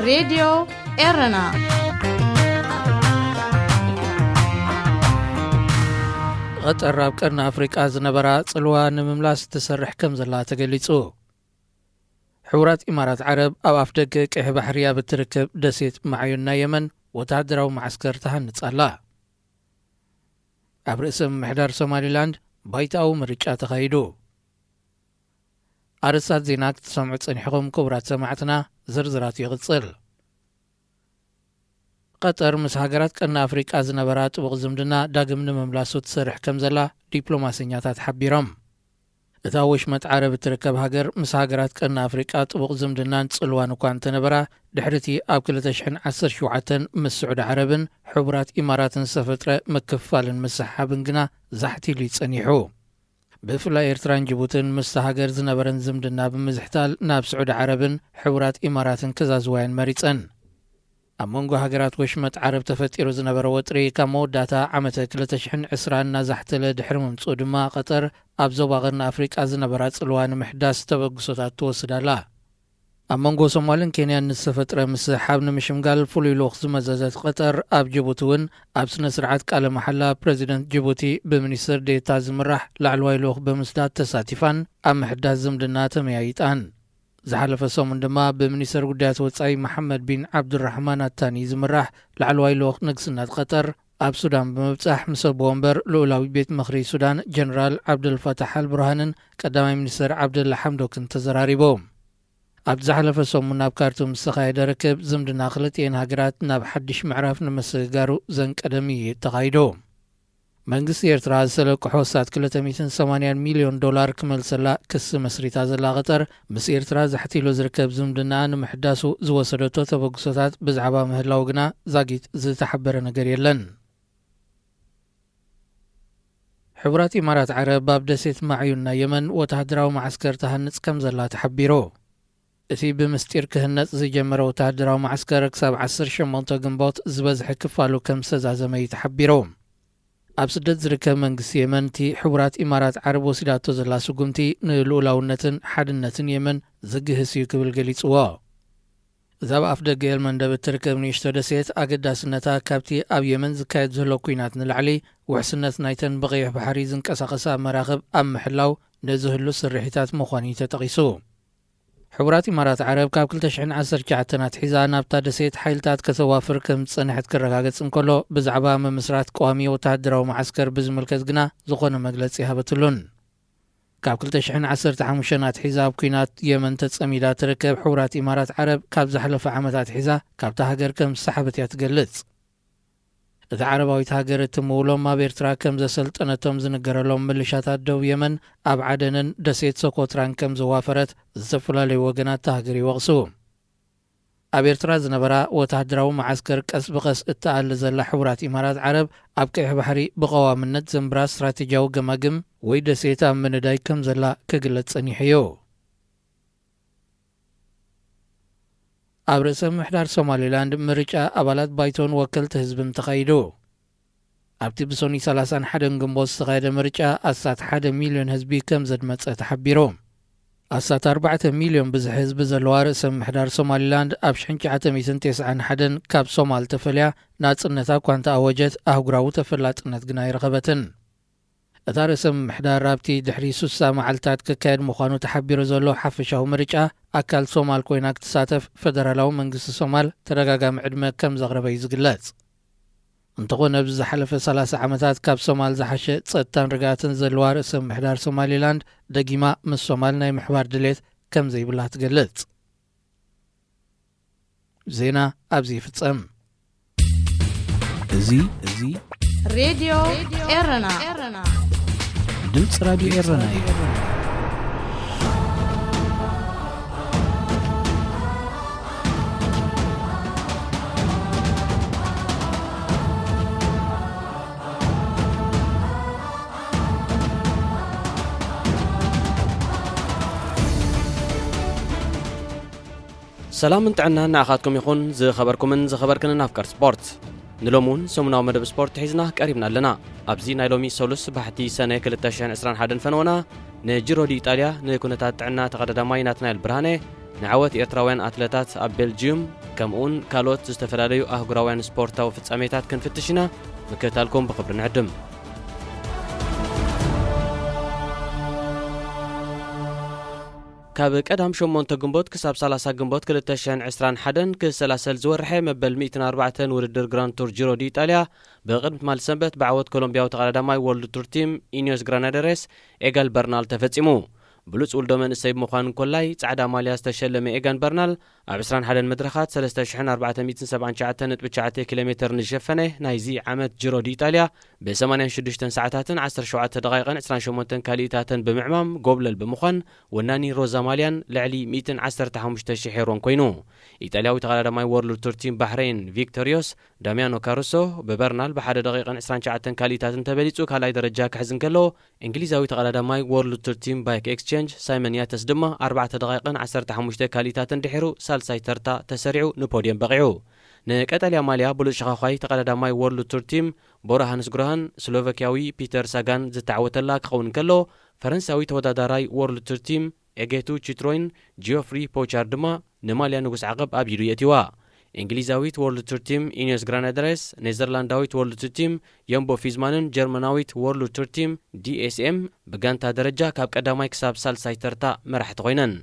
ሬድዮ ኤረና። ቐጠር ኣብ ቀርኒ ኣፍሪቃ ዝነበራ ጽልዋ ንምምላስ ትሰርሕ ከም ዘላ ተገሊጹ። ሕቡራት ኢማራት ዓረብ ኣብ ኣፍደገ ቀይሕ ባሕሪ ኣብ እትርከብ ደሴት ማዕዩን ናይ የመን ወተሃደራዊ መዓስከር ትሃንጽ ኣላ። ኣብ ርእሰ ምምሕዳር ሶማሊላንድ ባይታዊ ምርጫ ተኻይዱ። ኣርእስታት ዜና ክትሰምዑ ጸኒሕኹም ክቡራት ሰማዕትና፣ ዝርዝራቱ ይቕጽል። ቐጠር ምስ ሃገራት ቀርኒ ኣፍሪቃ ዝነበራ ጥቡቕ ዝምድና ዳግም ንምምላሱ ትሰርሕ ከም ዘላ ዲፕሎማሰኛታት ሓቢሮም። እታ ወሽመጥ ዓረብ እትርከብ ሃገር ምስ ሃገራት ቀርኒ ኣፍሪቃ ጥቡቕ ዝምድናን ጽልዋን እኳ እንተነበራ፣ ድሕሪ እቲ ኣብ ክልተ ሽሕን ዓሰርተ ሸውዓተን ምስ ስዑዲ ዓረብን ሕቡራት ኢማራትን ዝተፈጥረ ምክፍፋልን ምስሕሓብን ግና ዛሕት ኢሉ እዩ ጸኒሑ። ብፍላይ ኤርትራን ጅቡትን ምስታ ሃገር ዝነበረን ዝምድና ብምዝሕታል ናብ ስዑዲ ዓረብን ሕቡራት ኢማራትን ክዛዝዋ እየን መሪጸን። ኣብ መንጎ ሃገራት ወሽመጥ ዓረብ ተፈጢሩ ዝነበረ ወጥሪ ካብ መወዳእታ ዓመተ ክልተ ሽሕን ዕስራን እናዛሕተለ ድሕሪ ምምጽኡ ድማ፣ ቐጠር ኣብ ዞባ ቀርኒ ኣፍሪቃ ዝነበራ ጽልዋ ንምሕዳስ ተበግሶታት ትወስድ ኣላ። ኣብ መንጎ ሶማልን ኬንያን ንዝተፈጥረ ምስሕሓብ ንምሽምጋል ፍሉይ ልኡኽ ዝመዘዘት ቐጠር፣ ኣብ ጅቡቲ እውን ኣብ ስነ ስርዓት ቃለ መሓላ ፕረዚደንት ጅቡቲ ብሚኒስትር ዴታ ዝምራሕ ላዕለዋይ ልኡኽ ብምስዳድ ተሳቲፋን ኣብ ምሕዳስ ዝምድና ተመያይጣን። ዝሓለፈ ሰሙን ድማ ብሚኒስተር ጉዳያት ወጻኢ መሓመድ ቢን ዓብዱራሕማን ኣታኒ ዝምራሕ ላዕለዋይ ልኡኽ ንግስነት ቐጠር ኣብ ሱዳን ብምብጻሕ፣ ምስ ኣቦ ወንበር ልኡላዊ ቤት ምኽሪ ሱዳን ጀነራል ዓብደልፋታሕ ኣልቡርሃንን ቀዳማይ ሚኒስተር ዓብደላ ሓምዶክን ተዘራሪቡ። ኣብ ዝሓለፈ ሰሙን ኣብ ካርቱም ዝተኻየደ ርክብ፣ ዝምድና ክልቲኤን ሃገራት ናብ ሓድሽ ምዕራፍ ንምስግጋሩ ዘንቀደም ምይይጥ ተኻይዱ። መንግስቲ ኤርትራ ዝተለቅሖ ኣስታት ክልተ ሚእትን ሰማንያን ሚልዮን ዶላር ክመልሰላ ክሲ መስሪታ ዘላ ቐጠር፣ ምስ ኤርትራ ዛሕቲሉ ዝርከብ ዝምድናኣ ንምሕዳሱ ዝወሰደቶ ተበግሶታት ብዛዕባ ምህላው ግና ዛጊት ዝተሓበረ ነገር የለን። ሕቡራት ኢማራት ዓረብ ኣብ ደሴት ማዕዩን ናይ የመን ወተሃደራዊ መዓስከር ትሃንጽ ከም ዘላ ተሓቢሩ። እቲ ብምስጢር ክህነጽ ዝጀመረ ወተሃደራዊ መዓስከር፣ ክሳብ ዓሰርተ ሸሞንተ ግንቦት ዝበዝሐ ክፋሉ ከም ዝተዛዘመ እዩ ተሓቢሩ። ኣብ ስደት ዝርከብ መንግስቲ የመን፣ እቲ ሕቡራት ኢማራት ዓረብ ወሲዳቶ ዘላ ስጉምቲ ንልኡላውነትን ሓድነትን የመን ዝግህስ እዩ ክብል ገሊጽዎ። እዛ ኣብ ኣፍደገ ኤልመንደብ እትርከብ ንእሽቶ ደሴት፣ ኣገዳስነታ ካብቲ ኣብ የመን ዝካየድ ዘሎ ኲናት ንላዕሊ፣ ውሕስነት ናይተን ብቐይሕ ባሕሪ ዝንቀሳቐሳ መራኽብ ኣብ ምሕላው ንዝህሉ ስርሒታት ምዃኑ እዩ ተጠቒሱ። ሕቡራት ኢማራት ዓረብ ካብ ክልተ ሽሕን ዓሰርተ ትሽዓተን ኣትሒዛ ናብታ ደሴት ሓይልታት ከተዋፍር ከም ዝጸንሐት ክረጋገጽ እንከሎ፣ ብዛዕባ ምምስራት ቀዋሚ ወተሃደራዊ መዓስከር ብዝምልከት ግና ዝኾነ መግለጺ ኣይሃበትሉን። ካብ ክልተ ሽሕን ዓሰርተ ሓሙሽተን ኣትሒዛ ኣብ ኲናት የመን ተጸሚዳ ትርከብ ሕቡራት ኢማራት ዓረብ፣ ካብ ዝሓለፈ ዓመት ኣትሒዛ ካብታ ሃገር ከም ዝሰሓበት እያ ትገልጽ። እታ ዓረባዊት ሃገር እትምውሎም ኣብ ኤርትራ ከም ዘሰልጠነቶም ዝንገረሎም ምልሻታት ደቡብ የመን፣ ኣብ ዓደንን ደሴት ሶኮትራን ከም ዘዋፈረት ዝተፈላለዩ ወገናት እታ ሃገር ይወቕሱ። ኣብ ኤርትራ ዝነበራ ወተሃደራዊ መዓስከር ቀስ ብቐስ እትኣሊ ዘላ ሕቡራት ኢማራት ዓረብ፣ ኣብ ቀይሕ ባሕሪ ብቐዋምነት ዘንብራ ስትራቴጂያዊ ገማግም ወይ ደሴት ኣብ ምንዳይ ከም ዘላ ክግለጽ ጸኒሑ እዩ። ኣብ ርእሰ ምምሕዳር ሶማሊላንድ ምርጫ ኣባላት ባይቶን ወከልቲ ህዝብን ተኻይዱ። ኣብቲ ብሰኑይ ሰላሳን ሓደን ግንቦት ዝተኻየደ ምርጫ፣ ኣስታት ሓደ ሚልዮን ህዝቢ ከም ዘድመጸ ተሓቢሩ። ኣስታት ኣርባዕተ ሚልዮን ብዝሒ ህዝቢ ዘለዋ ርእሰ ምምሕዳር ሶማሊላንድ፣ ኣብ ሽሕን ትሽዓተ ሚእትን ተስዓን ሓደን ካብ ሶማል ተፈልያ ናጽነታ እኳ እንተኣወጀት፣ ኣህጉራዊ ተፈላጥነት ግና ኣይረኸበትን። እታ ርእሰ ምምሕዳር፣ ኣብቲ ድሕሪ ሱሳ መዓልታት ክካየድ ምዃኑ ተሓቢሩ ዘሎ ሓፈሻዊ ምርጫ፣ ኣካል ሶማል ኮይና ክትሳተፍ ፈደራላዊ መንግስቲ ሶማል ተደጋጋሚ ዕድመ ከም ዘቕረበ እዩ ዝግለጽ። እንተኾነ፣ ኣብዚ ዝሓለፈ ሰላሳ ዓመታት ካብ ሶማል ዝሓሸ ጸጥታን ርግኣትን ዘለዋ ርእሰ ምምሕዳር ሶማሊላንድ፣ ደጊማ ምስ ሶማል ናይ ምሕባር ድሌት ከም ዘይብላ ትገልጽ። ዜና ኣብዚ ይፍጸም። እዚ፣ እዚ ሬድዮ ኤረና። ድምፂ ራድዮ ኤረና እዩ። ሰላምን ጥዕናን ንዓኻትኩም ይኹን፣ ዝኸበርኩምን ዝኸበርክንን ኣፍቀር ስፖርት። ንሎሚ እውን ሰሙናዊ መደብ ስፖርት ሒዝና ቀሪብና ኣለና። ኣብዚ ናይ ሎሚ ሰሉስ ባሕቲ ሰነ ክልተ ሽሕን ዕስራን ሓደን ፈነወና፣ ንጂሮ ዲ ኢጣልያ፣ ንኩነታት ጥዕና ተቐዳዳማይ ናትናኤል ብርሃነ፣ ንዓወት ኤርትራውያን ኣትለታት ኣብ ቤልጅዩም፣ ከምኡውን ካልኦት ዝተፈላለዩ ኣህጉራውያን ስፖርታዊ ፍጻሜታት ክንፍትሽ ኢና። ምክትታልኩም ብኽብሪ ንዕድም። ካብ ቀዳም ሸሞንተ ግንቦት ክሳብ ሰላሳ ግንቦት ክልተ ሽሕን ዕስራን ሓደን ክሰላሰል ዝወርሐ መበል ሚእትን ኣርባዕተን ውድድር ግራንድ ቱር ጂሮ ዲ ኢጣልያ ብቕድሚ ትማሊ ሰንበት ብዓወት ኮሎምቢያዊ ተቐዳዳማይ ወርልድ ቱር ቲም ኢኒዮስ ግራናደሬስ ኤጋል በርናል ተፈጺሙ። ብሉጽ ውልዶ መንእሰይ ብምዃን እንኮላይ ጻዕዳ ማልያ ዝተሸለመ ኤጋን በርናል ኣብ ዕስራን ሓደን መድረኻት ሰለስተ ሽሕን ኣርባዕተ ሚእትን ሰብዓን ትሽዓተን ነጥቢ ትሽዓተ ኪሎ ሜተር ንዝሸፈነ ናይዚ ዓመት ጂሮ ዲ ኢጣልያ ብ ሰማንያን ሽዱሽተን ሰዓታትን ዓሰርተ ሸውዓተ ደቓይቕን ዕስራን ሸሞንተን ካሊኢታትን ብምዕማም ጎብለል ብምዃን ወናኒ ሮዛ ማልያን ልዕሊ ሚእትን ዓሰርተ ሓሙሽተ ሽሕ ሄሮን ኮይኑ። ኢጣልያዊ ተቐዳዳማይ ወርልድ ቱር ቲም ባሕሬን ቪክቶሪዮስ ዳሚያኖ ካሩሶ ብበርናል ብሓደ ደቒቕን ዕስራን ትሽዓተን ካሊኢታትን ተበሊጹ ካልኣይ ደረጃ ክሕዝ እንከሎ፣ እንግሊዛዊ ተቐዳዳማይ ወርልድ ቱር ቲም ባይክ ኤክስቼንጅ ሳይመን ያተስ ድማ ኣርባዕተ ደቓይቕን ዓሰርተ ሓሙሽተ ካሊኢታትን ድሒሩ ሳልሳይ ተርታ ተሰሪዑ ንፖድየም በቒዑ። ንቀጠልያ ማልያ ብሉጽ ሸኻዃይ ተቐዳዳማይ ወርልድ ቱር ቲም ቦራ ሃንስ ግሮሃን ስሎቫኪያዊ ፒተር ሳጋን ዝተዓወተላ ክኸውን እንከሎ፣ ፈረንሳዊ ተወዳዳራይ ወርልድ ቱር ቲም ኤጌቱ ቺትሮይን ጂኦፍሪ ፖቻር ድማ ንማልያ ንጉስ ዓቐብ ኣብ ኢዱ የእትዋ። እንግሊዛዊት ወርልድ ቱር ቲም ኢኒዮስ ግራናደሬስ፣ ኔዘርላንዳዊት ወርልድ ቱር ቲም ዮምቦ ፊዝማንን ጀርመናዊት ወርልድ ቱር ቲም ዲ ኤስ ኤም ብጋንታ ደረጃ ካብ ቀዳማይ ክሳብ ሳልሳይ ተርታ መራሕቲ ኮይነን።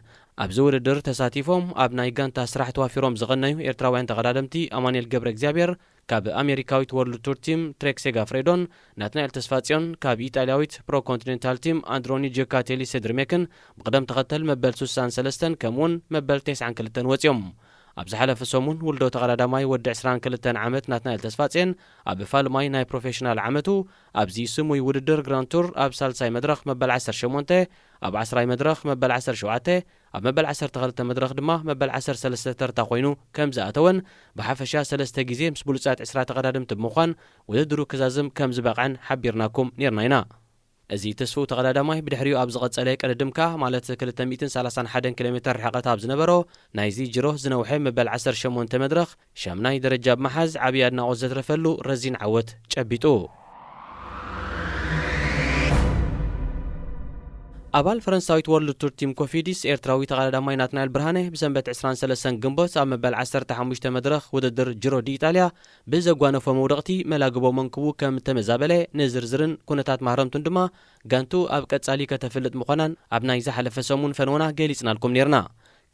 ኣብዚ ውድድር ተሳቲፎም ኣብ ናይ ጋንታ ስራሕ ተዋፊሮም ዝቐነዩ ኤርትራውያን ተቐዳደምቲ ኣማኑኤል ገብረ እግዚኣብሔር ካብ ኣሜሪካዊት ወርልድ ቱር ቲም ትሬክ ሴጋፍሬዶን ናትናኤል ተስፋጽዮን ካብ ኢጣልያዊት ፕሮ ኮንቲኔንታል ቲም ኣንድሮኒ ጂዮካቴሊ ሴድሪሜክን ብቕደም ተኸተል መበል ስሳን ሰለስተን ከምኡውን መበል ተስዓን ክልተን ወጺኦም። ኣብ ዝሓለፈ ሰሙን ውልዶ ተቐዳዳማይ ወዲ ዕስራን ክልተን ዓመት ናትናኤል ተስፋጽዮን ኣብ ፋልማይ ናይ ፕሮፌሽናል ዓመቱ ኣብዚ ስሙይ ውድድር ግራንድ ቱር ኣብ ሳልሳይ መድረኽ መበል ዓሰርተ ሸሞንተ፣ ኣብ ዓስራይ መድረኽ መበል ዓሰርተ ሸውዓተ፣ ኣብ መበል ዓሰርተ ክልተ መድረኽ ድማ መበል ዓሰርተ ሰለስተ ተርታ ኮይኑ ከም ዝኣተወን ብሓፈሻ ሰለስተ ግዜ ምስ ብሉጻት ዕስራ ተቐዳደምቲ ብምዃን ውድድሩ ክዛዝም ከም ዝበቕዐን ሓቢርናኩም ኔርና ኢና። እዚ ትስፉው ተቐዳዳማይ ብድሕሪኡ ኣብ ዝቐጸለ ቅድድም ከኣ ማለት ክልተ ሚእትን ሰላሳን ሓደን ኪሎ ሜተር ርሕቀት ኣብ ዝነበሮ ናይዚ ጅሮ ዝነውሐ መበል ዓሰርተ ሸሞንተ መድረኽ ሻምናይ ደረጃ ብምሓዝ ዓብዪ ኣድናቖት ዘትረፈሉ ረዚን ዓወት ጨቢጡ። ኣባል ፈረንሳዊት ወርልድ ቱር ቲም ኮፊዲስ ኤርትራዊ ተቐዳዳማይ ናትናኤል ብርሃነ ብሰንበት ዕስራን ሰለስተን ግንቦት ኣብ መበል ዓሰርተ ሓሙሽተ መድረኽ ውድድር ጅሮ ዲ ኢጣልያ ብዘጓነፎ መውደቕቲ መላግቦ መንክቡ ከም እተመዛበለ ንዝርዝርን ኩነታት ማህረምቱን ድማ ጋንቱ ኣብ ቀጻሊ ከተፍልጥ ምዃናን ኣብ ናይ ዝሓለፈ ሰሙን ፈነወና ገሊጽናልኩም ኔርና።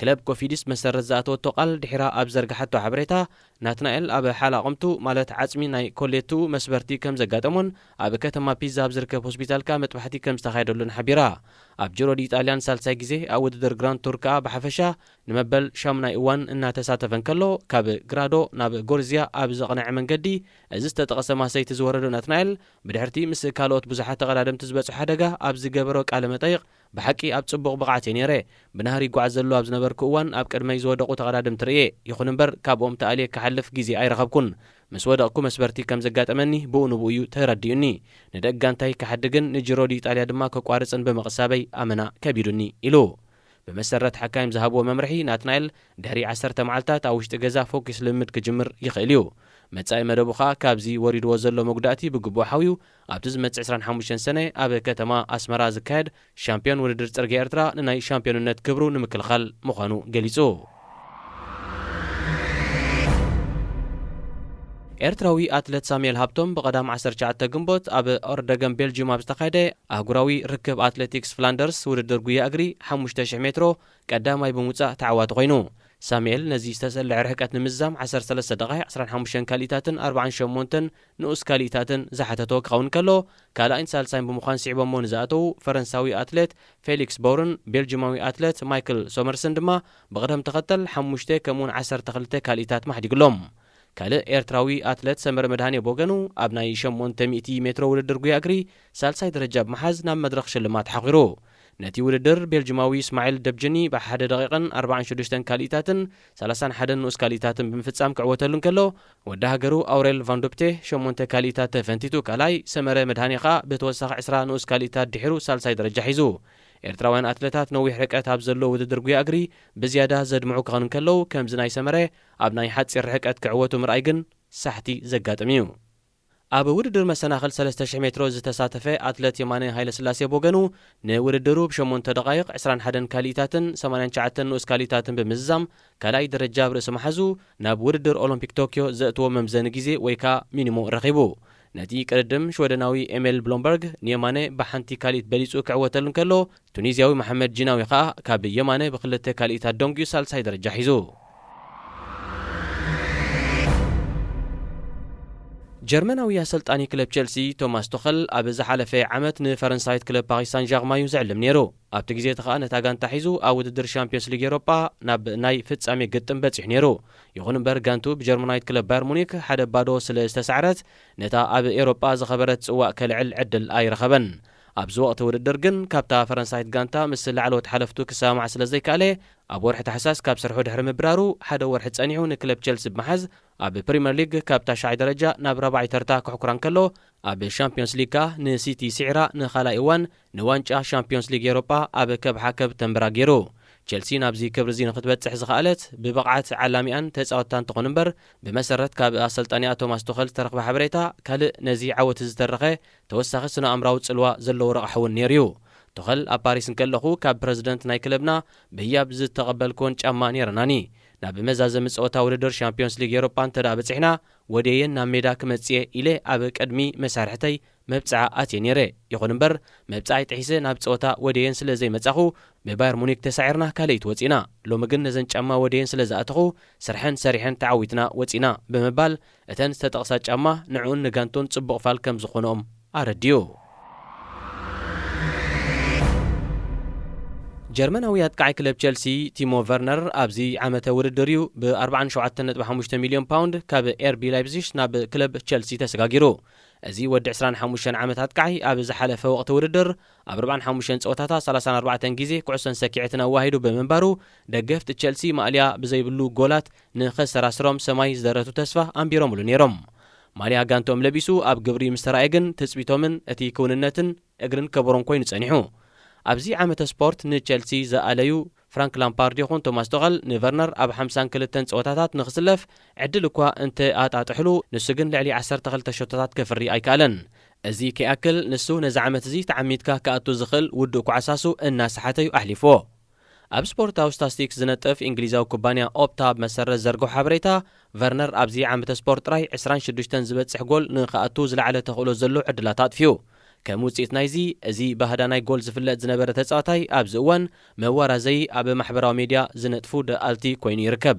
ክለብ ኮፊዲስ መሰረት ዝኣተወቶ ቃል ድሒራ ኣብ ዘርግሓቶ ሓበሬታ፣ ናትናኤል ኣብ ሓላቕምቱ ማለት ዓጽሚ ናይ ኮሌትኡ መስበርቲ ከም ዘጋጠሞን ኣብ ከተማ ፒዛ ኣብ ዝርከብ ሆስፒታል ከኣ መጥባሕቲ ከም ዝተኻየደሉን ሓቢራ። ኣብ ጅሮ ዲ ኢጣልያን ሳልሳይ ግዜ ኣብ ውድድር ግራንድ ቱር ከኣ ብሓፈሻ ንመበል ሻሙናይ እዋን እናተሳተፈ እንከሎ፣ ካብ ግራዶ ናብ ጎርዚያ ኣብ ዘቕንዐ መንገዲ እዚ ዝተጠቕሰ ማሰይቲ ዝወረዶ ናትናኤል፣ ብድሕርቲ ምስ ካልኦት ብዙሓት ተቐዳደምቲ ዝበጽሖ ሓደጋ ኣብ ዝገበሮ ቃለ መጠይቕ፣ ብሓቂ ኣብ ጽቡቕ ብቕዓት እየ ነይረ። ብናህሪ ይጓዓዝ ዘሎ ኣብ ዝነበርኩ እዋን ኣብ ቅድመይ ዝወደቑ ተቐዳደምቲ ርእየ። ይኹን እምበር ካብኦም ተኣልየ ክሓልፍ ግዜ ኣይረኸብኩን። ምስ ወደቕኩ መስበርቲ ከም ዘጋጠመኒ ብኡ ንብኡ እዩ ተረዲኡኒ። ንደቂ ጋንታይ ክሓድግን ንጂሮ ዲ ኢጣልያ ድማ ከቋርጽን ብምቕሳበይ ኣመና ከቢዱኒ ኢሉ። ብመሰረት ሓካይም ዝሃብዎ መምርሒ ናትናኤል ድሕሪ ዓሰርተ መዓልታት ኣብ ውሽጢ ገዛ ፎኪስ ልምምድ ክጅምር ይኽእል እዩ። መጻኢ መደቡ ከኣ ካብዚ ወሪድዎ ዘሎ መጉዳእቲ ብግቡእ ሓውዩ ኣብቲ ዝመጽእ ዕስራን ሓሙሽተን ሰነ ኣብ ከተማ ኣስመራ ዝካየድ ሻምፒዮን ውድድር ጽርግያ ኤርትራ ንናይ ሻምፒዮንነት ክብሩ ንምክልኻል ምዃኑ ገሊጹ። ኤርትራዊ ኣትለት ሳሙኤል ሃብቶም ብቐዳም ዓሰርተ ትሽዓተ ግንቦት ኣብ ኦርደገን ቤልጅዩም ኣብ ዝተኻየደ ኣህጉራዊ ርክብ ኣትሌቲክስ ፍላንደርስ ውድድር ጉያ እግሪ ሓሙሽተ ሽሕ ሜትሮ ቀዳማይ ብምውጻእ ተዓዋቲ ኮይኑ። ሳሙኤል ነዚ ዝተሰልዐ ርሕቀት ንምዝዛም ዓሰርተ ሰለስተ ደቓይቕ ዕስራን ሓሙሽተን ካልኢታትን ኣርባዓን ሸሞንተን ንኡስ ካልኢታትን ዝሓተቶ ክኸውን ከሎ፣ ካልኣይን ሳልሳይን ብምዃን ስዒቦሞ ንዝኣተዉ ፈረንሳዊ ኣትሌት ፌሊክስ ቦርን ቤልጅማዊ ኣትሌት ማይክል ሶመርስን ድማ ብቕደም ተኸተል ሓሙሽተ ከምኡውን ዓሰርተ ክልተ ካልኢታት ማሕዲግሎም። ካልእ ኤርትራዊ ኣትሌት ሰመረ መድሃኔ ብወገኑ ኣብ ናይ ሸሞንተ ሚእቲ ሜትሮ ውድድር ጉያ እግሪ ሳልሳይ ደረጃ ብምሓዝ ናብ መድረኽ ሽልማት ሓኺሩ። ነቲ ውድድር ቤልጅማዊ እስማዒል ደብጅኒ ብሓደ ደቂቕን ኣርባዓን ሽዱሽተን ካልኢታትን ሰላሳን ሓደን ንኡስ ካልኢታትን ብምፍጻም ክዕወተሉ እንከሎ፣ ወዲ ሃገሩ ኣውሬል ቫንዶፕቴ ሸሞንተ ካልኢታት ተፈንቲቱ ካልኣይ፣ ሰመረ መድሃኔ ኸኣ ብተወሳኺ ዕስራ ንኡስ ካልኢታት ድሒሩ ሳልሳይ ደረጃ ሒዙ። ኤርትራውያን ኣትለታት ነዊሕ ርቀት ኣብ ዘሎ ውድድር ጉያ እግሪ ብዝያዳ ዘድምዑ ክኾኑ እንከለዉ፣ ከምዚ ናይ ሰመረ ኣብ ናይ ሓጺር ርሕቀት ክዕወቱ ምርኣይ ግን ሳሕቲ ዘጋጥም እዩ። ኣብ ውድድር መሰናኽል ሰለስተ ሽሕ ሜትሮ ዝተሳተፈ ኣትለት የማነ ሃይለስላሴ ብወገኑ፣ ንውድድሩ ብሸሞንተ ደቓይቕ ዕስራን ሓደን ካልኢታትን ሰማንያን ትሽዓተን ንኡስ ካልኢታትን ብምዝዛም ካልኣይ ደረጃ ኣብ ርእሲ መሓዙ፣ ናብ ውድድር ኦሎምፒክ ቶክዮ ዘእትዎ መምዘኒ ግዜ ወይ ከኣ ሚኒሞ ረኺቡ። ነቲ ቅድድም ሽወደናዊ ኤሜል ብሎምበርግ ንየማነ ብሓንቲ ካልኢት በሊጹ ክዕወተሉ እንከሎ፣ ቱኒዝያዊ መሓመድ ጂናዊ ከኣ ካብ የማነ ብክልተ ካልኢታት ደንጉዩ ሳልሳይ ደረጃ ሒዙ። ጀርመናዊ ኣሰልጣኒ ክለብ ቸልሲ ቶማስ ቱኸል ኣብ ዝሓለፈ ዓመት ንፈረንሳዊት ክለብ ፓሪስ ሳን ዣርማን እዩ ዝዕልም ነይሩ። ኣብቲ ግዜ እቲ ከኣ ነታ ጋንታ ሒዙ ኣብ ውድድር ሻምፒዮንስ ሊግ ኤውሮጳ ናብ ናይ ፍጻሜ ግጥም በጺሑ ነይሩ። ይኹን እምበር ጋንቱ ብጀርመናዊት ክለብ ባየር ሙኒክ ሓደ ባዶ ስለ ዝተሳዕረት ነታ ኣብ ኤውሮጳ ዝኸበረት ጽዋእ ከልዕል ዕድል ኣይረኸበን። ኣብዚ ወቕቲ ውድድር ግን ካብታ ፈረንሳይት ጋንታ ምስ ላዕለዎት ሓለፍቱ ክሰማማዕ ስለ ዘይከኣለ ኣብ ወርሒ ታሕሳስ ካብ ስርሑ ድሕሪ ምብራሩ ሓደ ወርሒ ጸኒሑ ንክለብ ቸልሲ ብምሓዝ ኣብ ፕሪምየር ሊግ ካብ ታሽዓይ ደረጃ ናብ ራብዓይ ተርታ ክሕኩራ እንከሎ ኣብ ሻምፒዮንስ ሊግ ከኣ ንሲቲ ስዒራ ንኻልኣይ እዋን ንዋንጫ ሻምፒዮንስ ሊግ ኤውሮጳ ኣብ ከብሓከብ ተንበራ ገይሩ። ቸልሲ ናብዚ ክብሪ እዚ ንክትበጽሕ ዝኸኣለት ብብቕዓት ዓላሚኣን ተጻወትታን ትኹን እምበር ብመሰረት ካብ ኣሰልጣኒኣ ቶማስ ቱኸል ዝተረኽበ ሓበሬታ ካልእ ነዚ ዓወት ዝተረኸ ተወሳኺ ስነ ኣእምራዊ ጽልዋ ዘለዎ ረቕሓ እውን ነይሩ እዩ። ቱኸል ኣብ ፓሪስ እንከለኹ ካብ ፕረዚደንት ናይ ክለብና ብህያብ ዝተቐበልክወን ጫማ ነይረናኒ። ናብ መዛዘሚ ጸወታ ውድድር ሻምፒዮንስ ሊግ ኤውሮጳ እንተ ደኣ በጺሕና ወደየን ናብ ሜዳ ክመጽእ እየ ኢለ ኣብ ቅድሚ መሳርሕተይ መብጽዓ ኣትየ ነይረ። ይኹን እምበር መብጽዓይ ጥሒሰ ናብ ጸወታ ወደየን ስለ ዘይመጻኹ ብባየር ሙኒክ ተሳዒርና ካልኣይቲ ወጺእና። ሎሚ ግን ነዘን ጫማ ወደየን ስለ ዝኣተኹ ስርሐን ሰሪሐን ተዓዊትና ወጺእና ብምባል እተን ዝተጠቕሳ ጫማ ንዕኡን ንጋንቱን ጽቡቕ ፋል ከም ዝኾንኦም ኣረዲኡ። ጀርመናዊ ኣጥቃዓይ ክለብ ቸልሲ ቲሞ ቨርነር ኣብዚ ዓመተ ውድድር እዩ ብ ኣርባዓን ሸውዓተን ነጥቢ ሓሙሽተ ሚልዮን ፓውንድ ካብ ኤርቢ ላይፕዚሽ ናብ ክለብ ቸልሲ ተሰጋጊሩ። እዚ ወዲ ዕስራን ሓሙሽተን ዓመት ኣጥቃዓይ ኣብ ዝሓለፈ ወቕቲ ውድድር ኣብ ኣርባዓን ሓሙሽተን ጸወታታት ሰላሳን ኣርባዕተን ግዜ ኩዕሶን ሰኪዐትን ኣዋሂዱ ብምንባሩ ደገፍቲ ቸልሲ ማእልያ ብዘይብሉ ጎላት ንኸሰራስሮም ሰማይ ዝደረቱ ተስፋ ኣንቢሮምሉ ነይሮም። ማልያ ጋንትኦም ለቢሱ ኣብ ግብሪ ምስ ተራእየ ግን ትጽቢቶምን እቲ ክውንነትን እግርን ከበሮን ኮይኑ ጸኒሑ። ኣብዚ ዓመተ ስፖርት ንቸልሲ ዝኣለዩ ፍራንክ ላምፓርድ ይኹን ቶማስ ቶኸል ንቨርነር ኣብ ሓምሳን ክልተን ጸወታታት ንኽስለፍ ዕድል እኳ እንተ ኣጣጥሕሉ፣ ንሱ ግን ልዕሊ ዓሰርተ ክልተ ሸቶታት ከፍሪ ኣይከኣለን። እዚ ከይኣክል ንሱ ነዚ ዓመት እዚ ተዓሚትካ ክኣቱ ዝኽእል ውዱእ ኳዕሳሱ እናሰሓተ እዩ ኣሕሊፍዎ። ኣብ ስፖርታዊ ስታስቲክስ ዝነጥፍ እንግሊዛዊ ኩባንያ ኦፕታ ኣብ መሰረት ዘርግሖ ሓበሬታ፣ ቨርነር ኣብዚ ዓመተ ስፖርት ጥራይ ዕስራን ሽዱሽተን ዝበጽሕ ጎል ንኽኣቱ ዝለዓለ ተኽእሎ ዘሎ ዕድላት ኣጥፊኡ። ከም ውጽኢት ናይዚ፣ እዚ ባህዳ ናይ ጎል ዝፍለጥ ዝነበረ ተጻዋታይ ኣብዚ እዋን መዋራዘዪ ኣብ ማሕበራዊ ሜድያ ዝነጥፉ ደኣልቲ ኮይኑ ይርከብ።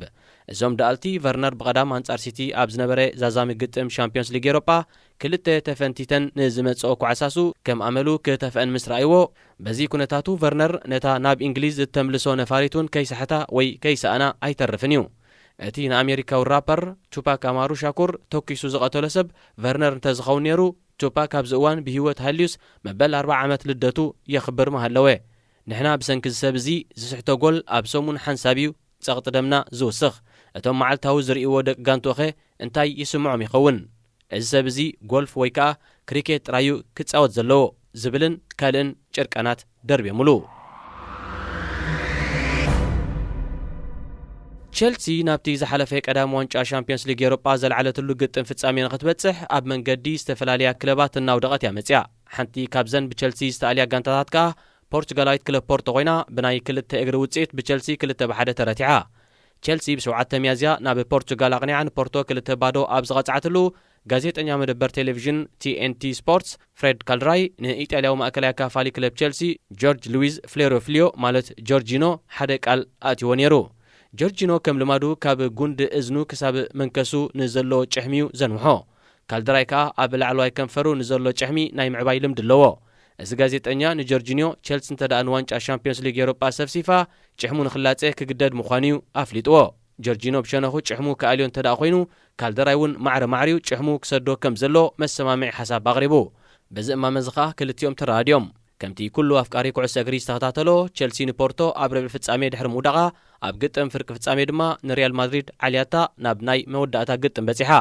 እዞም ደኣልቲ፣ ቨርነር ብቐዳም ኣንጻር ሲቲ ኣብ ዝነበረ ዛዛሚ ግጥም ሻምፒዮንስ ሊግ ኤውሮጳ ክልተ ተፈንቲተን ንዝመጽኦ ኳዕሳሱ ከም ኣመሉ ክተፍአን ምስ ረኣይዎ፣ በዚ ኩነታቱ ቨርነር ነታ ናብ እንግሊዝ እተምልሶ ነፋሪት እውን ከይሰሕታ ወይ ከይሰኣና ኣይተርፍን እዩ። እቲ ንኣሜሪካዊ ራፐር ቱፓክ ኣማሩ ሻኩር ተኲሱ ዝቐተሎ ሰብ ቨርነር እንተዝኸውን ነይሩ፣ ቱፓክ ኣብዚ እዋን ብህይወት ሃልዩስ መበል ኣርብዓ ዓመት ልደቱ የኽብር ምሃለወ። ንሕና ብሰንኪ እዚ ሰብ እዚ ዝስሕቶ ጎል ኣብ ሰሙን ሓንሳብ እዩ ጸቕጢ ደምና ዝውስኽ። እቶም መዓልታዊ ዝርእይዎ ደቂ ጋንትኡኸ እንታይ ይስምዖም ይኸውን? እዚ ሰብ እዚ ጎልፍ ወይ ከኣ ክሪኬት ጥራይ እዩ ክጻወት ዘለዎ ዝብልን ካልእን ጭርቀናት ደርብዮምሉ። ቸልሲ ናብቲ ዝሓለፈ ቀዳም ዋንጫ ሻምፒዮንስ ሊግ ኤውሮጳ ዘልዓለትሉ ግጥም ፍጻሜ ንኽትበጽሕ ኣብ መንገዲ ዝተፈላለያ ክለባት እናውደቐት እያ መጽያ። ሓንቲ ካብዘን ብቸልሲ ዝተኣልያ ጋንታታት ከኣ ፖርቹጋላዊት ክለብ ፖርቶ ኮይና ብናይ ክልተ እግሪ ውጽኢት ብቸልሲ ክልተ ብ ሓደ ተረቲዓ። ቸልሲ ብሸውዓተ ሚያዝያ ናብ ፖርቹጋል ኣቕኒዓ ንፖርቶ ክልተ ባዶ ኣብ ዝቐጽዓትሉ ጋዜጠኛ መደበር ቴሌቪዥን ቲኤንቲ ስፖርትስ ፍሬድ ካልድራይ ንኢጣልያዊ ማእከላይ ኣካፋሊ ክለብ ቸልሲ ጆርጅ ሉዊዝ ፍሌሮፍሊዮ ማለት ጆርጂኖ ሓደ ቃል ኣትይዎ ነይሩ። ጆርጂኖ ከም ልማዱ ካብ ጉንዲ እዝኑ ክሳብ መንከሱ ንዘሎ ጭሕሚ'ዩ ዘንውሖ። ካልድራይ ከኣ ኣብ ላዕለዋይ ከንፈሩ ንዘሎ ጭሕሚ ናይ ምዕባይ ልምዲ ኣለዎ። እዚ ጋዜጠኛ ንጆርጂኒዮ ቸልሲ እንተ ደኣ ንዋንጫ ሻምፒዮንስ ሊግ ኤውሮጳ ሰፍሲፋ ጭሕሙ ንኽላጸ ክግደድ ምዃኑ'ዩ ኣፍሊጥዎ። ጆርጂኖ ብሸነኹ ጭሕሙ ክኣልዮ እንተ ደኣ ኮይኑ ካልደራይ እውን ማዕረ ማዕሪኡ ጭሕሙ ክሰዶ ከም ዘሎ መሰማምዒ ሓሳብ ኣቕሪቡ። በዚ እማመ እዚ ከኣ ክልቲኦም ተረኣድዮም። ከምቲ ኩሉ ኣፍቃሪ ኩዕሶ እግሪ ዝተኸታተሎ፣ ቸልሲ ንፖርቶ ኣብ ርብዒ ፍጻሜ ድሕሪ ምውዳቓ፣ ኣብ ግጥም ፍርቂ ፍጻሜ ድማ ንሪያል ማድሪድ ዓልያታ ናብ ናይ መወዳእታ ግጥም በጺሓ።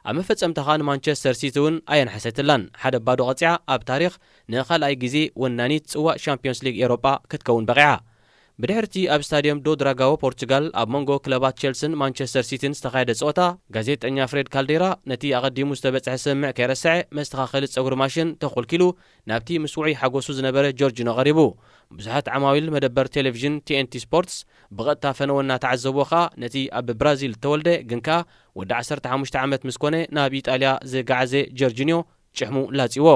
ኣብ መፈጸምታ ከኣ ንማንቸስተር ሲቲ እውን ኣየንሓሰትላን፣ ሓደ ባዶ ቀጺዓ ኣብ ታሪኽ ንኻልኣይ ግዜ ወናኒት ጽዋእ ሻምፒዮንስ ሊግ ኤውሮጳ ክትከውን በቒዓ። ብድሕርቲ ኣብ ስታድየም ዶ ድራጋዎ ፖርቹጋል ኣብ መንጎ ክለባት ቸልስን ማንቸስተር ሲቲን ዝተኻየደ ጸወታ፣ ጋዜጠኛ ፍሬድ ካልዴራ ነቲ ኣቐዲሙ ዝተበጽሐ ስምምዕ ከይረስዐ መስተኻኸሊ ጸጉሪ ማሽን ተኾልኪሉ ናብቲ ምስ ውዑይ ሓጎሱ ዝነበረ ጆርጂኖ ቀሪቡ። ብዙሓት ዓማዊል መደበር ቴሌቪዥን ቲኤንቲ ስፖርትስ ብቐጥታ ፈነወ እናተዓዘብዎ ኸኣ ነቲ ኣብ ብራዚል ዝተወልደ ግን ከኣ ወዲ ዓሰርተ ሓሙሽተ ዓመት ምስ ኮነ ናብ ኢጣልያ ዝገዓዘ ጆርጂኒዮ ጭሕሙ ላጺዎ።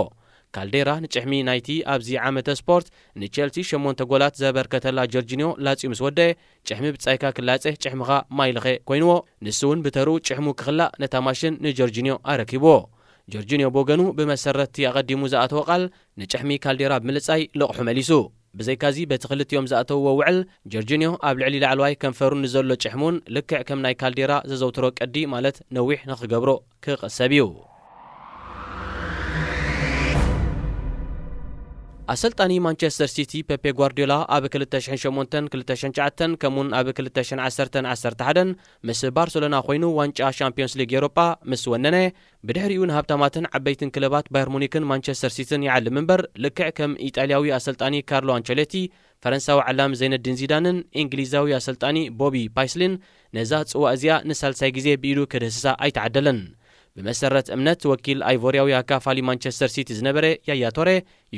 ካልዴራ ንጭሕሚ ናይቲ ኣብዚ ዓመተ ስፖርት ንቸልሲ ሸሞንተ ጎላት ዘበርከተላ ጆርጂኒዮ ላጺዩ ምስ ወደአ፣ ጭሕሚ ብጻይካ ክላጸ ጭሕምኻ ማይ ለኸ ኮይንዎ፣ ንሱ እውን ብተርኡ ጭሕሙ ክኽላእ ነታ ማሽን ንጆርጂኒዮ ኣረኪብዎ። ጆርጂኒዮ ብወገኑ ብመሰረት እቲ ኣቐዲሙ ዝኣተወ ቃል ንጭሕሚ ካልዴራ ብምልጻይ ልቕሑ መሊሱ። ብዘይካዚ በቲ ክልቲኦም ዝኣተውዎ ውዕል ጆርጂኒዮ ኣብ ልዕሊ ላዕለዋይ ከንፈሩ ንዘሎ ጭሕሙን ልክዕ ከም ናይ ካልዴራ ዘዘውትሮ ቅዲ ማለት ነዊሕ ንኽገብሮ ክቐሰብ እዩ። ኣሰልጣኒ ማንቸስተር ሲቲ ፔፔ ጓርዲዮላ ኣብ ክልተ ሽሕን ሸሞንተን ክልተ ሽሕን ትሽዓተን ከምኡውን ኣብ ክልተ ሽሕን ዓሰርተን ዓሰርተ ሓደን ምስ ባርሰሎና ኮይኑ ዋንጫ ሻምፒዮንስ ሊግ ኤውሮጳ ምስ ወነነ፣ ብድሕሪኡ ንሃብታማትን ዓበይትን ክለባት ባየር ሙኒክን ማንቸስተር ሲቲን ይዓልም እምበር፣ ልክዕ ከም ኢጣልያዊ ኣሰልጣኒ ካርሎ ኣንቸሎቲ፣ ፈረንሳዊ ዓላሚ ዘይነዲን ዚዳንን እንግሊዛዊ ኣሰልጣኒ ቦቢ ፓይስሊን ነዛ ጽዋእ እዚኣ ንሳልሳይ ግዜ ብኢዱ ክድህስሳ ኣይተዓደለን። ብመሰረት እምነት ወኪል ኣይቮርያዊ ኣካፋሊ ማንቸስተር ሲቲ ዝነበረ ያያ ቶሬ፣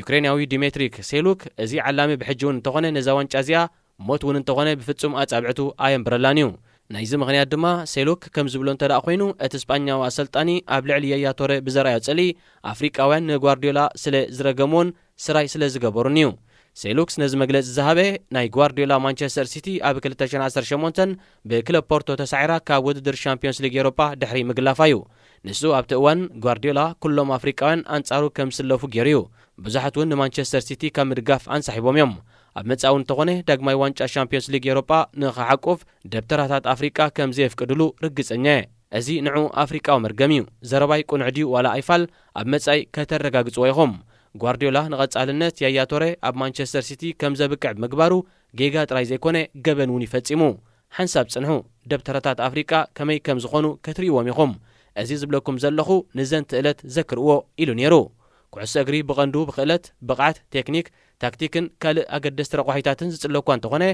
ዩክሬናዊ ዲሜትሪ ክሴሉክ፣ እዚ ዓላሚ ብሕጂ እውን እንተኾነ ነዛ ዋንጫ እዚኣ ሞት እውን እንተኾነ ብፍጹም ኣጻብዕቱ ኣየንብረላን እዩ። ናይዚ ምኽንያት ድማ ሴሉክ ከም ዝብሎ እንተ ደኣ ኮይኑ፣ እቲ ስጳኛዊ ኣሰልጣኒ ኣብ ልዕሊ ያያ ቶሬ ብዘርኣዮ ጽልኢ፣ ኣፍሪቃውያን ንጓርዲዮላ ስለ ዝረገምዎን ስራይ ስለ ዝገበሩን እዩ። ሴሉክስ ነዚ መግለጺ ዝሃበ፣ ናይ ጓርዲዮላ ማንቸስተር ሲቲ ኣብ ክልተ ሽሕን ዓሰርተ ሸሞንተን ብክለብ ፖርቶ ተሳዒራ ካብ ውድድር ሻምፒዮንስ ሊግ ኤውሮጳ ድሕሪ ምግላፋ እዩ። ንሱ ኣብቲ እዋን ጓርዲዮላ ኩሎም ኣፍሪቃውያን ኣንጻሩ ከም ዝስለፉ ገይሩ እዩ። ብዙሓት እውን ንማንቸስተር ሲቲ ካብ ምድጋፍ ኣንሳሒቦም እዮም። ኣብ መጻኢ እውን እንተኾነ ዳግማይ ዋንጫ ሻምፒዮንስ ሊግ ኤውሮጳ ንኽሓቁፍ ደብተራታት ኣፍሪቃ ከም ዘየፍቅድሉ ርግጸኛ እየ። እዚ ንዑ ኣፍሪቃዊ መርገም እዩ። ዘረባይ ቅኑዕ ድዩ ዋላ ኣይፋል ኣብ መጻኢ ከተረጋግጽዎ ኢኹም። ጓርዲዮላ ንቐጻልነት ያያ ቶሬ ኣብ ማንቸስተር ሲቲ ከም ዘብቅዕ ብምግባሩ ጌጋ ጥራይ ዘይኮነ ገበን እውን እዩ ፈጺሙ። ሓንሳብ ጽንሑ፣ ደብተራታት ኣፍሪቃ ከመይ ከም ዝኾኑ ክትርእይዎም ኢኹም። እዚ ዝብለኩም ዘለኹ ንዘንቲ ዕለት ዘክርዎ ኢሉ ነይሩ። ኩዕሶ እግሪ ብቐንዱ ብኽእለት፣ ብቕዓት፣ ቴክኒክ፣ ታክቲክን ካልእ ኣገደስቲ ረቋሒታትን ዝጽለ እኳ እንተኾነ፣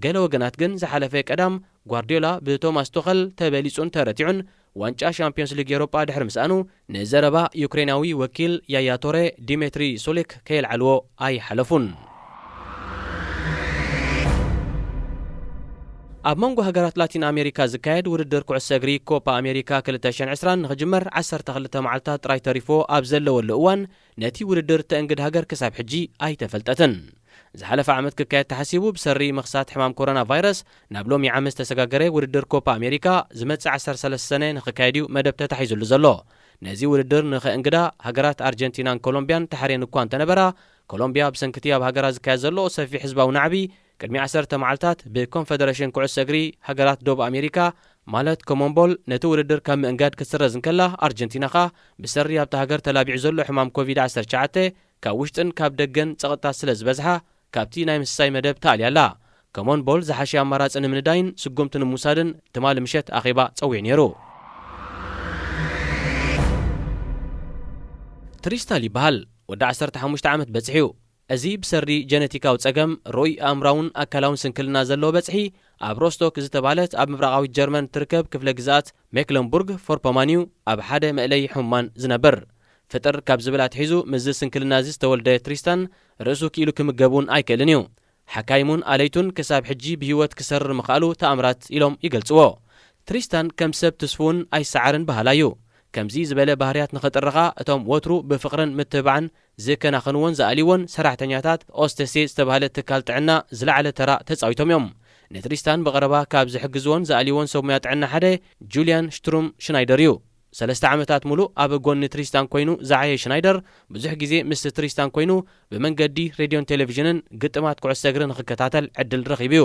ገለ ወገናት ግን ዝሓለፈ ቀዳም ጓርዲዮላ ብቶማስ ቱኸል ተበሊጹን ተረቲዑን ዋንጫ ሻምፒዮንስ ሊግ ኤውሮጳ ድሕሪ ምስኣኑ፣ ንዘረባ ዩክሬናዊ ወኪል ያያ ቶሬ ዲሜትሪ ሱሊክ ከየልዓልዎ ኣይሓለፉን። ኣብ መንጎ ሃገራት ላቲን ኣሜሪካ ዝካየድ ውድድር ኩዕሶ እግሪ ኮፓ ኣሜሪካ ክልተ ሽሕን ዕስራን ንኽጅመር ዓሰርተ ክልተ መዓልታት ጥራይ ተሪፎ ኣብ ዘለወሉ እዋን፣ ነቲ ውድድር ተእንግድ ሃገር ክሳብ ሕጂ ኣይተፈልጠትን። ዝሓለፈ ዓመት ክካየድ ተሓሲቡ ብሰሪ ምኽሳት ሕማም ኮሮና ቫይረስ ናብ ሎሚ ዓመት ዝተሰጋገረ ውድድር ኮፓ ኣሜሪካ ዝመጽእ ዓሰርተ ሰለስተ ሰነ ንኽካየድ እዩ መደብ ተታሒዙሉ ዘሎ። ነዚ ውድድር ንኸእንግዳ ሃገራት ኣርጀንቲናን ኮሎምቢያን ተሓርየን እኳ እንተነበራ፣ ኮሎምቢያ ብሰንክቲ ኣብ ሃገራ ዝካየድ ዘሎ ሰፊሕ ህዝባዊ ናዕቢ ቅድሚ ዓሰርተ መዓልታት ብኮንፈደሬሽን ኩዕሶ እግሪ ሃገራት ደቡብ ኣሜሪካ ማለት ኮሞንቦል ነቲ ውድድር ካብ ምእንጋድ ክትስረዝ እንከላ፣ ኣርጀንቲና ኸኣ ብሰሪ ኣብታ ሃገር ተላቢዑ ዘሎ ሕማም ኮቪድ ዓሰርተ ትሽዓተ ካብ ውሽጥን ካብ ደገን ጸቕጥታት ስለ ዝበዝሓ፣ ካብቲ ናይ ምስሳይ መደብ ተኣልያ ኣላ። ኮሞንቦል ዝሓሸ ኣማራጺ ንምንዳይን ስጉምቲ ንምውሳድን ትማሊ ምሸት ኣኼባ ጸዊዑ ነይሩ። ትሪስታል ይበሃል። ወዲ ዓሰርተ ሓሙሽተ ዓመት በጽሒ እዩ። እዚ ብሰሪ ጀነቲካዊ ጸገም ርኡይ ኣእምራውን ኣካላውን ስንክልና ዘለዎ በጽሒ፣ ኣብ ሮስቶክ ዝተባህለት ኣብ ምብራቓዊት ጀርመን ትርከብ ክፍለ ግዝኣት ሜክለንቡርግ ፎርፖማን እዩ ኣብ ሓደ መእለዪ ሕሙማን ዝነብር። ፍጥር ካብ ዝብል ኣትሒዙ ምስዚ ስንክልና እዚ ዝተወልደ ትሪስታን ርእሱ ክኢሉ ክምገብ እውን ኣይክእልን እዩ። ሓካይሙን ኣለይቱን ክሳብ ሕጂ ብህይወት ክሰርር ምኽኣሉ ተኣምራት ኢሎም ይገልጽዎ። ትሪስታን ከም ሰብ ትስፉውን ኣይሰዓርን በሃላይ እዩ። ከምዚ ዝበለ ባህርያት ንኸጥርኻ እቶም ወትሩ ብፍቕርን ምትብባዕን ዝከናኸንዎን ዝኣልይዎን ሰራሕተኛታት ኦስተሴ ዝተባህለ ትካል ጥዕና ዝለዓለ ተራ ተጻዊቶም እዮም። ንትሪስታን ብቐረባ ካብ ዝሕግዝዎን ዝኣልይዎን ሰብ ሙያ ጥዕና ሓደ ጁልያን ሽትሩም ሽናይደር እዩ። ሰለስተ ዓመታት ሙሉእ ኣብ ጎኒ ትሪስታን ኮይኑ ዝዓየ ሽናይደር፣ ብዙሕ ግዜ ምስ ትሪስታን ኮይኑ ብመንገዲ ሬድዮን ቴሌቪዥንን ግጥማት ኩዕሶ እግሪ ንኽከታተል ዕድል ረኺቡ እዩ።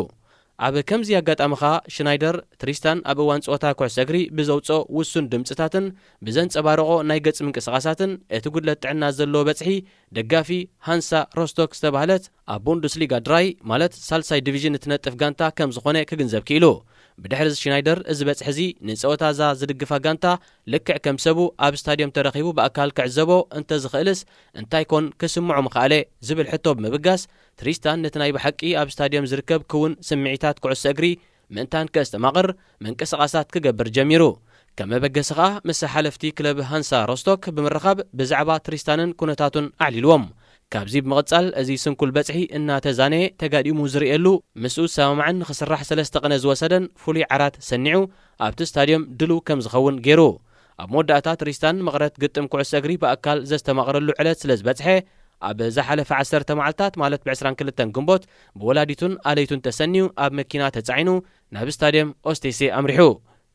ኣብ ከምዚ ኣጋጣሚ ኸኣ ሽናይደር፣ ትሪስታን ኣብ እዋን ጸወታ ኩዕሶ እግሪ ብዘውጽኦ ውሱን ድምጽታትን ብዘንጸባረቖ ናይ ገጽ ምንቅስቓሳትን እቲ ጉድለት ጥዕና ዘለዎ በጽሒ ደጋፊ ሃንሳ ሮስቶክ ዝተባህለት ኣብ ቡንደስሊጋ ድራይ ማለት ሳልሳይ ዲቪዥን እትነጥፍ ጋንታ ከም ዝኾነ ክግንዘብ ክኢሉ። ብድሕሪ ሽናይደር እዚ በጽሒ እዚ ንጸወታ እዛ ዝድግፋ ጋንታ ልክዕ ከም ሰቡ ኣብ ስታድዮም ተረኺቡ ብኣካል ክዕዘቦ እንተዝኽእልስ እንታይ ኮን ክስምዖ ምኽኣለ ዝብል ሕቶ ብምብጋስ፣ ትሪስታን ነቲ ናይ ብሓቂ ኣብ ስታድዮም ዝርከብ ክውን ስምዒታት ኩዕሶ እግሪ ምእንታን ከስተማቕር ምንቅስቓሳት ክገብር ጀሚሩ። ከም መበገሲ ኸኣ ምስ ሓለፍቲ ክለብ ሃንሳ ሮስቶክ ብምርኻብ ብዛዕባ ትሪስታንን ኩነታቱን ኣዕሊልዎም። ካብዚ ብምቕጻል እዚ ስንኩል በጽሒ እናተዛነየ ተጋዲሙ ዝርእየሉ ምስኡ ዝሰማማዕን ንኽስራሕ ሰለስተ ቅነ ዝወሰደን ፍሉይ ዓራት ሰኒዑ ኣብቲ ስታድዮም ድሉው ከም ዝኸውን ገይሩ። ኣብ መወዳእታ ትሪስታን መቕረት ግጥም ኩዕሶ እግሪ ብኣካል ዘስተማቕረሉ ዕለት ስለ ዝበጽሐ ኣብ ዝሓለፈ ዓሰርተ መዓልታት ማለት ብ ዕስራን ክልተን ግንቦት ብወላዲቱን ኣለይቱን ተሰንዩ ኣብ መኪና ተጻዒኑ ናብ ስታድየም ኦስቴሴ ኣምሪሑ።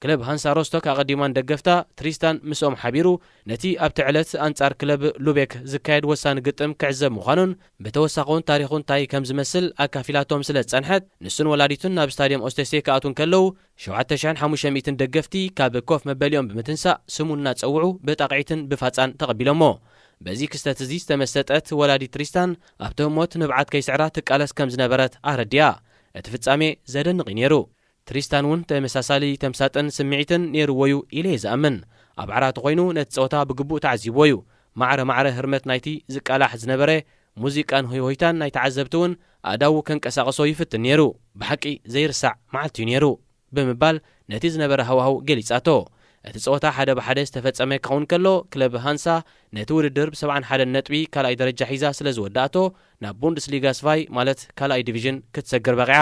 ክለብ ሃንሳ ሮስቶክ ኣቐዲማ ንደገፍታ ትሪስታን ምስኦም ሓቢሩ ነቲ ኣብቲ ዕለት ኣንጻር ክለብ ሉቤክ ዝካየድ ወሳኒ ግጥም ክዕዘብ ምዃኑን ብተወሳኺ እውን ታሪኹ እንታይ ከም ዝመስል ኣካፊላቶም ስለ ዝጸንሐት ንሱን ወላዲቱን ናብ ስታድየም ኦስቴሴ ክኣትዉ እንከለዉ ሸውዓተ ሽሕን ሓሙሽተ ሚእትን ደገፍቲ ካብ ኮፍ መበሊኦም ብምትንሳእ ስሙ እናጸውዑ ብጣቕዒትን ብፋጻን ተቐቢሎሞ። በዚ ክስተት እዚ ዝተመሰጠት ወላዲት ትሪስታን ኣብቲ ህሞት ንብዓት ከይስዕራ ትቃለስ ከም ዝነበረት ኣረዲኣ። እቲ ፍጻሜ ዘደንቕ እዩ ነይሩ። ትሪስታን እውን ተመሳሳሊ ተምሳጥን ስምዒትን ነይርዎ እዩ ኢለ እየ ዝኣምን። ኣብ ዓራት ኮይኑ ነቲ ጸወታ ብግቡእ ተዓዚብዎ እዩ። ማዕረ ማዕረ ህርመት ናይቲ ዝቃላሕ ዝነበረ ሙዚቃን ሆይሆይታን ናይ ተዓዘብቲ እውን ኣእዳዉ ከንቀሳቕሶ ይፍትን ነይሩ። ብሓቂ ዘይርሳዕ መዓልቲ እዩ ነይሩ ብምባል ነቲ ዝነበረ ሃዋህው ገሊጻቶ። እቲ ጸወታ ሓደ ብሓደ ዝተፈጸመ ክኸውን ከሎ ክለብ ሃንሳ ነቲ ውድድር ብ ሰብዓን ሓደን ነጥቢ ካልኣይ ደረጃ ሒዛ ስለ ዝወዳእቶ ናብ ቡንደስሊጋ ስቫይ ማለት ካልኣይ ዲቪዥን ክትሰግር በቒዓ።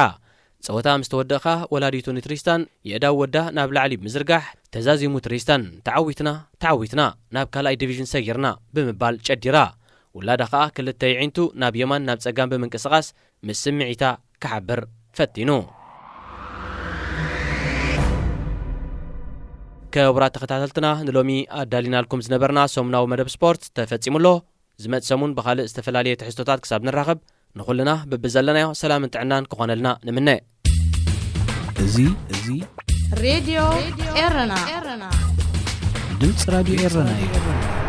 ጸወታ ምስ ተወደእኻ ወላዲቱ ንትሪስታን የእዳው ወዳ ናብ ላዕሊ ብምዝርጋሕ ተዛዚሙ ትሪስታን ተዓዊትና ተዓዊትና ናብ ካልኣይ ዲቪዥን ሰጊርና ብምባል ጨዲራ። ውላዳ ኸኣ ክልተ ይዒንቱ ናብ የማን ናብ ጸጋም ብምንቅስቓስ ምስ ስምዒታ ክሓብር ፈቲኑ። ክቡራት ተኸታተልትና ንሎሚ ኣዳሊናልኩም ዝነበርና ሰሙናዊ መደብ ስፖርት ተፈጺሙ ኣሎ። ዝመጽእ ሰሙን ብኻልእ ዝተፈላለየ ትሕዝቶታት ክሳብ ንራኸብ ንኹልና ብብዘለናዮ ሰላምን ጥዕናን ክኾነልና ንምነ። እዚ እዚ ሬድዮ ኤረና ድምፂ ራዲዮ ኤረና እዩ።